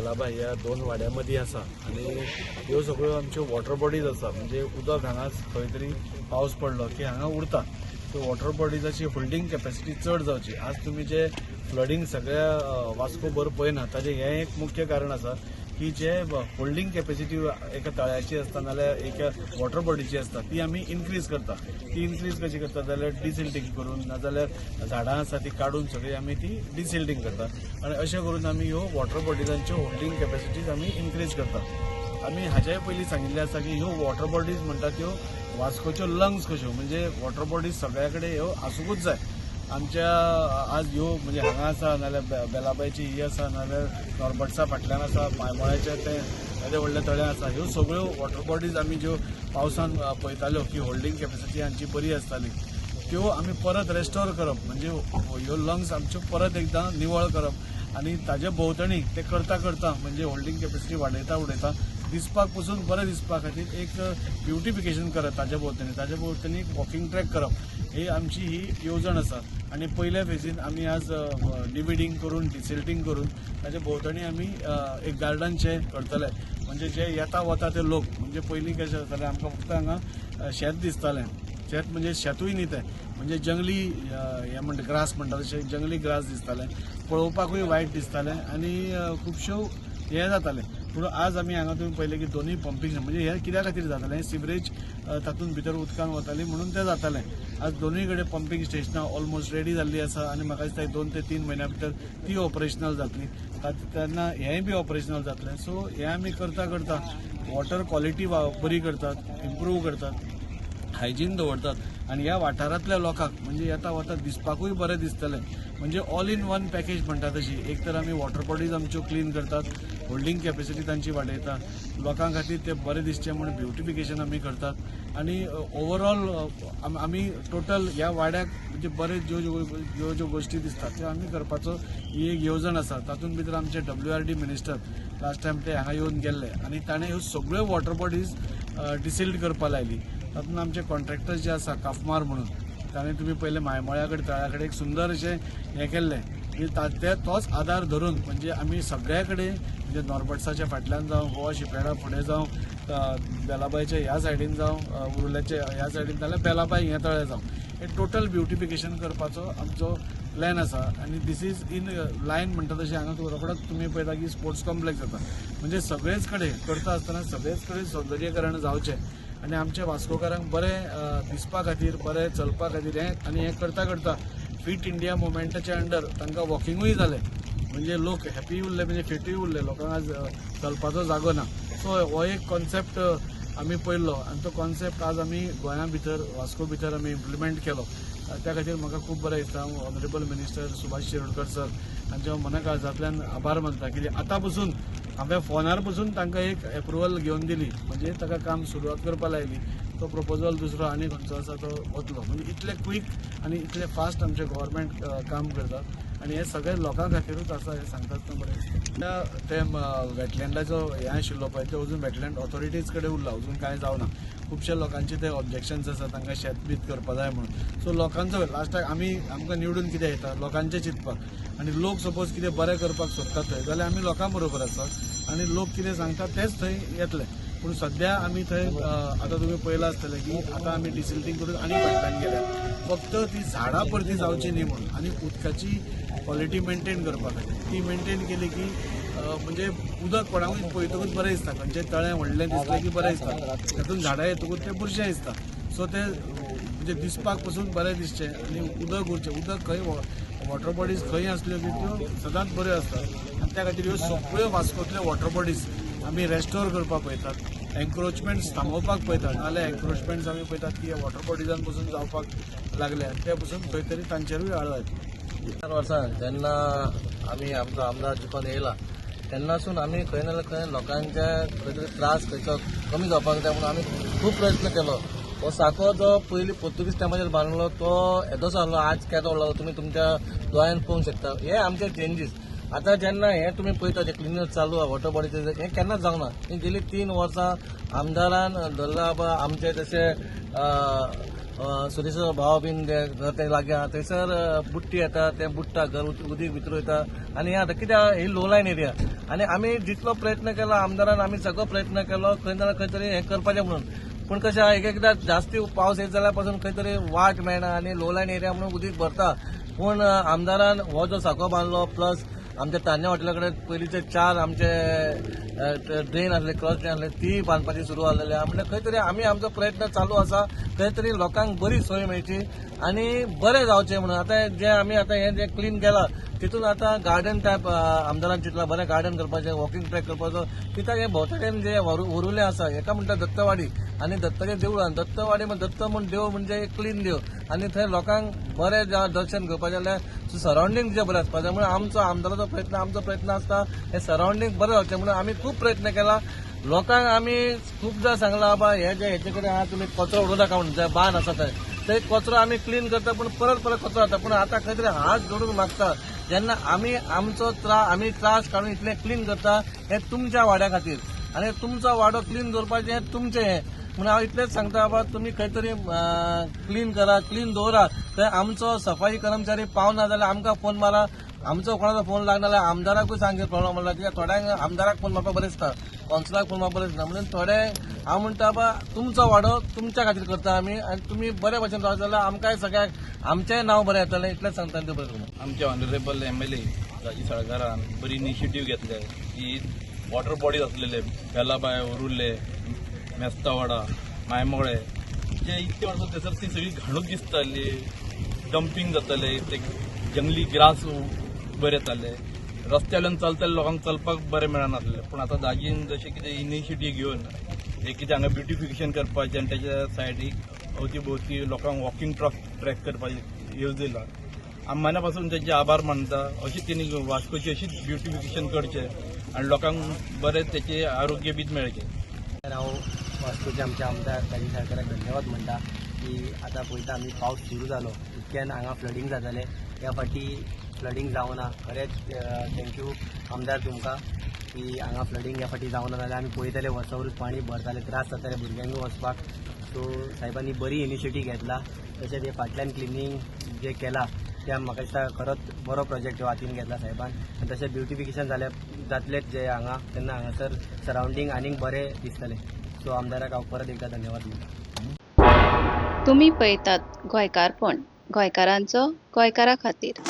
बेलाबाय ह्या दोन वाड्यां मदीं आसा आनी ह्यो सगळ्यो आमच्यो वॉटर बॉडीज आसा. म्हणजे उदक हांगा खंय तरी पावस पडलो की हांगा उरता. सो वॉटर बॉडीजाची होल्डींग कॅपेसिटी चड जावची. आज तुमी जे फ्लडींग सगळ्या वास्को भर पळयना ताजें हें एक मुख्य कारण आसा की जे होल्डींग कॅपेसिटी एका तळ्याची आसता नाल्यार एका वॉटर बॉडीची आसता ती आमी इन्क्रीज करता. ती इन्क्रीज कशी करता जाल्यार डिसिल्टींग करून, नाजाल्यार झाडां आसा ती काडून सगळी आमी ती डिसिल्टींग करता आनी अशें करून आमी ह्यो वॉटर बॉडीजांच्यो होल्डींग कॅपेसिटीज आमी इन्क्रीज करता. आमी हाच्याय पयलीं सांगिल्लें आसा की ह्यो वॉटर बॉडीज म्हणटा त्यो वास्कोच्यो लंग्स कश्यो, म्हणजे वॉटर बॉडीज सगळ्या कडेन ह्यो आसूंकूच जाय. आमच्या आज ह्यो म्हणजे हांगा आसा नाल्यार बेलाबायची ही आसा नाल्यार नॉर्बर्ट्सा फाटल्यान आसा, मायमोळ्याचें तें येदें व्हडलें तळें आसा. ह्यो सगळ्यो वॉटर बॉडीज आमी ज्यो पावसान पळयताल्यो की होल्डींग कॅपेसिटी हांची बरी आसताली त्यो आमी परत रेस्टोर करप, म्हणजे ह्यो लंग्स आमच्यो परत एकदां निवळ करप आनी ताजे भोंवतणी ते करता करता म्हणजे होल्डींग कॅपेसिटी वाडयता उडयता दिसपाक पसून बरें दिसपा खातीर एक ब्युटिफिकेशन करप, ताजे भोंवतणी एक वॉकिंग ट्रॅक करप ही आमची ही येवजण आसा. आनी पयल्या फेजीन आमी आज डिविडींग करून डिसिल्टींग करून ताजे भोंवतणी आमी एक गार्डनशें करतले. म्हणजे जे येता वता ते लोक, म्हणजे पयलीं कशें जातालें आमकां फक्त हांगा शेत दिसतालें, शेत म्हणजे शेतूय न्ही तें, म्हणजे जंगली हें म्हणटा ग्रास म्हणटा तशें जंगली ग्रास दिसतालें, पळोवपाकूय वायट दिसतालें आनी खुबश्यो हें जातालें. पूण आज आमी हांगा तुमी पळयलें की दोनूय पंपींग म्हणजे हें कित्या खातीर जातालें, सिवरेज तातूंत भितर उदकान वताली म्हणून तें जातालें. आज दोनूय कडेन पंपींग स्टेशनां ऑलमोस्ट रेडी जाल्ली आसा आनी म्हाका दिसता 2 ते 3 म्हयन्या भितर ती ऑपरेशनल जातली, तेन्ना हेंय बी ऑपरेशनल जातलें. सो हें आमी करता करता वॉटर क्वॉलिटी बरी करतात, इम्प्रूव करतात, हायजीन दवरतात आनी ह्या वाठारांतल्या लोकांक म्हणजे येता वता दिसपाकूय बरें दिसतलें. म्हणजे ऑल इन वन पॅकेज म्हणटा तशी एक तर आमी वॉटर बॉडीज आमच्यो क्लीन करतात, होल्डींग कॅपेसिटी तांची वाडयता, लोकां खातीर ते बरें दिसचें म्हूण ब्युटिफिकेशन आमी करतात आनी ओवरऑल आमी टोटल ह्या वाड्याक म्हणजे बरे ज्यो ज्यो ज्यो गोश्टी दिसतात त्यो आमी करपाचो ही एक येवजण आसा. तातूंत भितर आमचे WRD minister last time ते हांगा येवन गेल्ले आनी ताणें ह्यो सगळ्यो वॉटर बॉडीज डिसिल्ट करपाक लायली. तातूंत आमचे कॉन्ट्रॅक्टर्स जे आसा काफमार म्हणून ताणें तुमी पयलें मायमोळ्या कडेन तळ्या कडेन एक सुंदर अशें हें केल्लें की ते तोच आदार धरून म्हणजे आमी सगळ्या कडेन म्हणजे नॉर्बर्ट्साच्या फाटल्यान जावं, गोवा शिपयार्डा फुडें जावं, बेलाबायच्या ह्या सायडीन जावं, उरुल्याच्या ह्या सायडीन जाल्यार बेलाबाय हें तळें जावं, हें टोटल ब्युटिफिकेशन करपाचो आमचो प्लॅन आसा. आनी this is in line म्हणटा तशें हांगा रोखडोच तुमी पळयता की स्पोर्ट्स कॉम्प्लेक्स जाता, म्हणजे सगळेच कडेन करता आसतना सगळेच कडेन सौंदर्यीकरण जावचें आनी आमच्या वास्कोकारांक बरें दिसपा खातीर, बरें चलपा खातीर हें. आनी हें करता करता फिट इंडिया मुवमेंटाच्या अंडर तांकां वॉकिंगूय जालें, म्हणजे लोक हॅपी उरले, म्हणजे फिटूय उरले, लोकांक आज चलपाचो जागो ना. सो हो एक कॉन्सेप्ट आमी पळयल्लो आनी तो कॉन्सेप्ट आज आमी गोंया भितर वास्को भितर आमी इम्प्लिमेंट केलो. त्या खातीर म्हाका खूब बरें दिसता. Honourable minister Subhash Shirodkar sir हांच्या मना काळजांतल्यान आभार मानता की आतां पसून हांवें फोनार पसून तांकां एक एप्रुवल घेवन दिली, म्हणजे ताका काम सुरवात करपाक लायली. तो प्रपोजल दुसरो आनी खंयचो आसा तो वतलो, म्हणजे इतले क्वीक आनी इतले फास्ट आमचें गव्हर्मेंट काम करता आनी हें सगळें लोकां खातीरूच आसा हें सांगता आसतना बरें दिसता. ते वेटलँडाचो हें आशिल्लो पळय ते अजून वेटलँड ऑथॉरिटीज कडेन उरला, अजून कांय जावना. खुबशे लोकांचे ते ऑब्जेक्शन्स आसा, तांकां शेत बीत करपा जाय म्हणून. सो लोकांचो लास्टाक आमी आमकां निवडून कितें येता लोकांचें चिंतपाक आनी लोक सपोज कितें बरें करपाक सोदतात थंय जाल्यार आमी लोकां बरोबर आसा आनी लोक कितें सांगतात तेंच थंय येतलें. पूण सद्या आमी थंय आतां तुमी पळयलां आसतलें की आतां आमी डिसिल्टींग करून आनी फाटल्यान गेल्या, फक्त ती झाडां परती जावची न्ही म्हणून आनी उदकाची क्वॉलिटी मेनटेन करपा खातीर. ती मेनटेन केली की म्हणजे उदक कोणाकूय पळयतकूच बरें दिसता, खंयचें तळें व्हडलें दिसलें की बरें दिसता, तातूंत झाडां येतकूच तें बुरशें दिसता. सो तें म्हणजे दिसपाक पसून बरें दिसचें आनी उदक उरचें. उदक खंय वॉटर बॉडीज खंय आसल्यो की त्यो सदांच बऱ्यो आसतात आनी त्या खातीर ह्यो सगळ्यो वास्कोंतल्यो वॉटर बॉडीज आमी रेस्टोर करपाक पळयतात, एन्क्रोचमेंट्स थांबोवपाक पळयतात. नाजाल्यार एन्क्रोचमेंट्स आमी पळयतात की वॉटर बॉडीजान पसून जावपाक लागल्या, ते पसून खंय तरी तांचेरूय आळो येतलो. 4 वर्सां जेन्ना आमी आमचो आमदार जिखोन येयला तेन्नासून आमी खंय ना खंय लोकांचे खंय तरी त्रास खंयचो कमी जावपाक जाय म्हणून आमी खूब प्रयत्न केलो. हो साको जो पयलीं पोर्तुगीज टायमाचेर बांदलो तो येदोसो आहलो, आज केदो व्हडलो तुमी तुमच्या दोळ्यान पळोवंक शकता. हे आमचे चेंजीस आतां जेन्ना हे तुमी पळयता जे क्लिनर चालू आहा वॉटर बॉडीचे हें केन्नाच जावना. गेली 3 वर्सां आमदारान धरला आमचे तशे सुरेश भाव बीन ते घर ते लागीं आहा थंयसर बुट्टी येता, ते बुडटा घर, उदीक भितर वयता. आनी हें आतां कित्याक ही लो लायन एरिया आनी आमी जितलो प्रयत्न केलो आमदारान, आमी सगळो प्रयत्न केलो खंय ना खंय तरी हें करपाचें म्हणून. पूण कशें आहा, एक एकदां जास्ती पावस येत जाल्यार पासून खंय तरी वाट मेळना आनी लो लायन एरिया म्हणून उदीक भरता. पूण आमदारान हो जो साको बांदलो, प्लस आमच्या तान्या हॉटेला कडेन पयलींचे 4 आमचे ड्रेन आसले, क्रॉस ड्रेन आसले, ती बांदपाची सुरू जालेली आहा. म्हणल्यार खंय तरी आमी आमचो प्रयत्न चालू आसा, खंय तरी लोकांक बरी सोय मेळची आनी बरें जावचें म्हणून. आतां जें आमी आतां हें जें क्लीन केलां तितून आतां गार्डन टायप आमदारान चिंतलां, बरें गार्डन करपाचें, वॉकिंग ट्रॅक करपाचो. कित्याक हें भोंवतणेन जें उरुलें आसा, हेका म्हणटा दत्तवाडी आनी दत्ताचें देवूळ, आनी दत्तवाडी म्हण दत्त म्हूण देव म्हणजे एक क्लीन देव आनी थंय लोकांक बरें दर्शन घेवपाचें जाल्यार सरावंडींग जें बरें आसपाक जाय. म्हणून आमचो आमदाराचो प्रयत्न, आमचो प्रयत्न आसता हें सरावंडींग बरें जावचें म्हणून आमी खूब प्रयत्न केला. लोकांक आमी खुबदां सांगलां, बाबा हे जे हेचे कडेन आहा तुमी कचरो उडोवं नाका म्हणून, जे बांद आसा थंय थंय कचरो आमी क्लीन करता, पूण परत परत कचरो जाता. पूण आतां खंय तरी हात जोडून मागता, जेन्ना आमी आमचो आमी त्रास काडून इतलें क्लीन करता हें तुमच्या वाड्या खातीर आनी तुमचो वाडो क्लीन दवरपाचें हें तुमचें हें. म्हणून हांव इतलेंच सांगता, बाबा तुमी खंय तरी क्लीन करा, क्लीन दवरा. थंय आमचो सफाई कर्मचारी पावना जाल्यार आमकां फोन मारा, आमचो कोणाचो फोन लागना जाल्यार आमदाराकूय सांगचे प्रॉब्लम म्हणल्यार, कित्याक थोड्यांक आमदाराक फोन मारपाक बरें दिसता, कावन्सिलाक फोन मारपाक बरें दिसता. म्हणून थोडे हांव म्हणटा, बाबा तुमचो वाडो तुमच्या खातीर करता आमी आनी तुमी बरे भशेन रावता जाल्यार आमकांय सगळ्यांक आमचेंय नांव बरें येतलें, इतलेंच सांगता. आनी बरें करूं. आमचे ऑनरेबल MLA Rajiv साळकारान बरी इनिशिएटीव घेतले की वॉटर बॉडीज आसलेले बेलाबाय, उरुल्ले, मेस्तावाडा, मायमोळे, जे इतके वर्सां थंयसर ती सगळी घाणूच दिसताली, डंपींग जाताले, ते जंगली ग्रास बरे येताले, रस्त्यावयल्यान चलताले लोकांक चलपाक बरें मेळनासलें. पूण आतां दाजीन जशें कितें इनिशिएटीव घेवन एक कितें हांगा ब्युटिफिकेशन करपाचें आनी तेच्या सायडीक अवती भोवती लोकांक वॉकिंग ट्रॅक करपाचें येवजिलां. आमी मना पासून तेजे आभार मानता. अशी तेणी वास्कोची अशीच ब्युटिफिकेशन करचें आनी लोकांक बरें तेचें आरोग्य बी मेळचें. हांव वास्कोचे आमचे आमदार राजीव साळकाराक धन्यवाद म्हणटा की आतां पळयता आमी पावस सुरू जालो इतक्यान हांगा फ्लडींग जातालें, ह्या फावटी फ्लडींग जावना. खरेंच thank you आमदार तुमकां की हांगा फ्लडींग ह्या फावटी जावना, जाल्यार आमी पळयताले वर्सावरूच पाणी भरताले, त्रास जाताले भुरग्यांकूय वचपाक. सो साहेबांनी बरी इनिशिएटीव घेतला. तशेंच हे फाटल्यान क्लिनींग जें केलां तें म्हाका दिसता खरोच बरो प्रोजेक्ट हो हातीन घेतला साहेबान. आनी तशें ब्युटिफिकेशन जातलेंच जें हांगा, तेन्ना हांगासर सरावंडींग आनीक बरें दिसतलें. सो आमदाराक हांव परत एकदां धन्यवाद म्हणटा. तुमी पळयतात गोंयकारपण, गोंयकारांचो गोंयकारा खातीर.